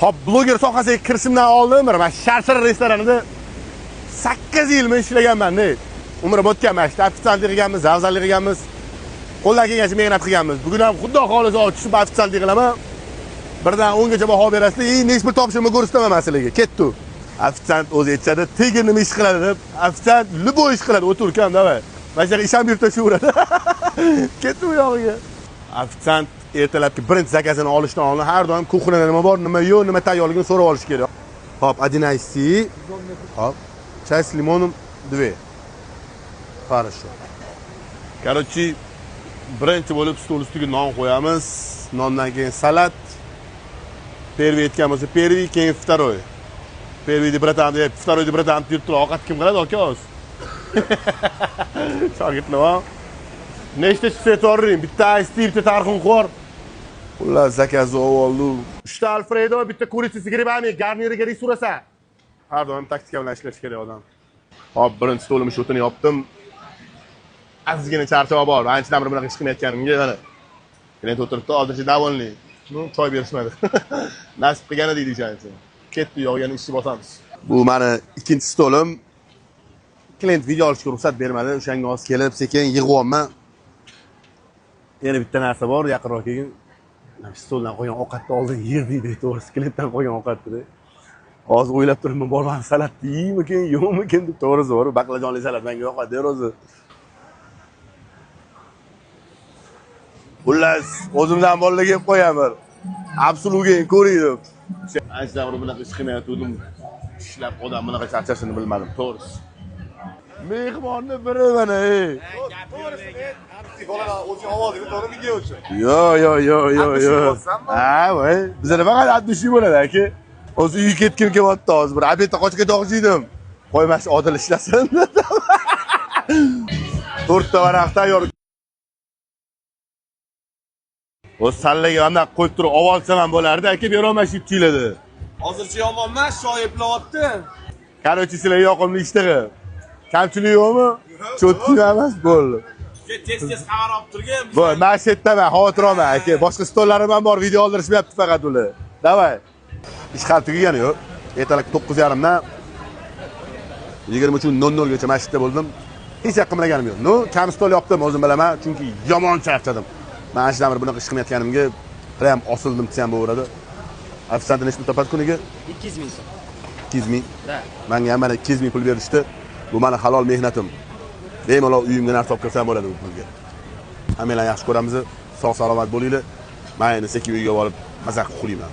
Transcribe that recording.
Hop, bloger sohasiga kirishimdan oldin bir mana Sharshara restoranida 8 yilmi ishlaganman-da. Umrim o'tgan mana shu ofitsiantlik qilganmiz, zavzalik qilganmiz. Qo'ldan kelgancha mehnat qilganmiz. Bugun ham xudo xohlasa tushib ofitsiantlik qilaman. Birdan 10 gacha baho berasizlar. Nech pul topishimni ko'rsataman man sizlarga. Ketdi. Ofitsiant o'zi aytishadi, tegin nima ish qiladi deb. Ofitsiant любой ish qiladi, o'tir ukam, давай. Mana shunaqa ish ham yurib tashlaveradi. Ketdi u yog'iga. Ofitsiant ertalabki birinchi zakazini olishdan oldin har doim kuxnyada nima bor, nima yo'q, nima tayyorligini so'rab olish kerak. Hop, один ice. Hop, чай с лимоном 2. Хорошо. Короче, birinchi bo'lib stol ustiga non qo'yamiz. Nondan keyin salat. Первый aytgan bo'lsa первый, keyin второй. Первый deb братан deb, второй deb братан deb turib ovqat kim qiladi aka hozir? Shogirdlar bor. Nechta chips to'g'ring? Bitta ice tea, bitta tarxun qo'r. Xullas, zakaz oldi. 3 ta Alfredo, bitta курица с грибами, garniriga ris urasan. Har doim taktika bilan ishlash kerak odam. Hop, birinchi stolimni счёт ini yopdim. Ozgina charchoq bor. Anchadan beri bunaqa ish qilmayotganimga mana. Klient o'tiribdi, hozircha довольный. Ну, choy berishmadi. Nasib qilgani deydi o'shancha. Ketdi, yog'gan ishni bosamiz. Bu mani ikkinchi stolim. Klient video olishga ruxsat bermadi. O'shanga hozir kelib sekin yig'yapman. Yana bitta narsa bor, yaqinroq kelgin. Mana shu stoldan qolgan ovqatni oldin yerdik, to'g'risi klientdan qolgan ovqatni. Hozir o'ylab turibman, borman salatni yeymikin, yo'qmikin deb, to'g'risi bor, baqlajonli salat menga yoqadi o'zi. Xullas, o'zimdan bolalarga yeb qo'yaman. Absolutga ko'ring deb. Anchadan beri bunaqa ish qilmayotgandim. Ishlab odam bunaqa charchashini bilmadim, to'g'risi. Mehmonni biri mana, ey. Yo yo yo yo yo. Ha, voy. Bizda faqat от души bo'ladi aka. O'zi uyga ketgim kelyapti hozir. Bir обед da qochib ketmoqchi edim. Qo'ymas Odil ishlasin. 4 ta varaq tayyor. O'z sallaga anaqa qo'yib turib olsam ham bo'lardi, aka, berolmas deb tuyuladi. Hozircha yomon emas, shoy eplayapti. Короче, sizlarga yoqimli ishtag'i. Kamchilik yo'qmi? Cho'tki emas, bo'ldi. Tez-tez xabar olib turgin. Bo'l, men shu yerdaman, xavotir olma aka. Boshqa stollarim ham bor, video oldirishmayapti faqat ular. Давай. Ish hali tugagani yo'q. Ertalabki 9:30 dan 23:00 gacha mana shu yerda bo'ldim. Hech yoqqa qilmaganim yo'q. No, kam stol yopdim, o'zim bilaman, chunki yomon charchadim. Men shu damir bunaqa ish qilmayotganimga prям osildim desam bo'laveradi. Ofitsiant necha pul topadi kuniga? 200 ming so'm. 200 ming. Da. Menga ham mana 200 ming pul berishdi. Bu meni halol mehnatim. Bemalol uyimga narsa olib kirsam bo'ladi bu pulga. Hammanglarni yaxshi ko'ramiz. Sog' salomat bo'linglar. Men endi sekin uyga borib maza qilib uxlayman.